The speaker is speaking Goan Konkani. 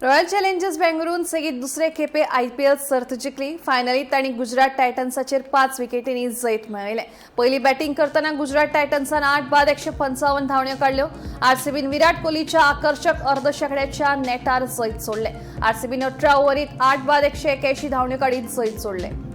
रॉयल चॅलेंजर्स बेंगळुरून सेगीत दुसरे खेपे आयपीएल सर्त जिखली. फायनलीत तांणी गुजरात टायटन्साचेर 5 विकेटींनी जैत मेळयलें. पयली बॅटिंग करतना गुजरात टायटन्सान 8 बाद 155 धांवड्यो काडल्यो. आरसीबीन विराट कोहलीच्या आकर्शक अर्दशेकड्याच्या नेटार जैत जोडलें. आरसीबीन 18 ओव्हरीत 8 बाद 181 धांवड्यो काडीत जैत जोडलें.